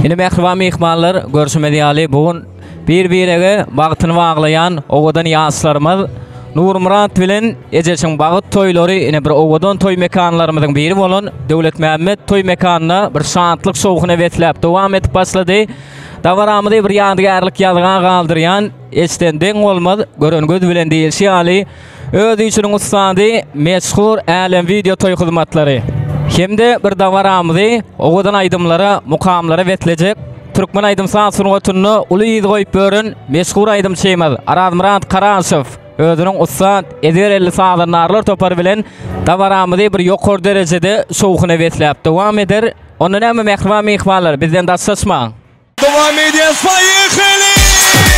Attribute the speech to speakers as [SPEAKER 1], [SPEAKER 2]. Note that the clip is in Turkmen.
[SPEAKER 1] Ine mähriban myhmanlar, görşümiz ýaly bu gün bir-birege bagtyny baglaýan owadan ýaşlarymyz Nurmyrat bilen Ejeşiň bagt toýlary ine bir owadan toý mekanlarymyzyň biri bolan Döwletmämmet toý mekanynda bir şatlyk şowhuna besläp dowam edip başlady. Dabaramyzy bir ýadygärlik ýazga galdyrýan Eşden deň bolmaz, gören göz bilen diýilşi ýaly, öz işiniň ussady meşhur Älem wideo toý hyzmatlary hem-de bir dabaramyzy owadan aýdymlara, mukamlara beslejek türkmen aýdym-saz sungatynda uly yz goýup ýören meşhur aýdymçymyz Arazmyrat Karaşow özüniň ussat, ezber elli sazandarlar topary bilen dabaramyzy bir ýokary derejede şowhuna besläp dowam eder. Onda näme mähriban myhmanlar bizden daşlaşmaň.
[SPEAKER 2] Dowam edýäs, poýehali!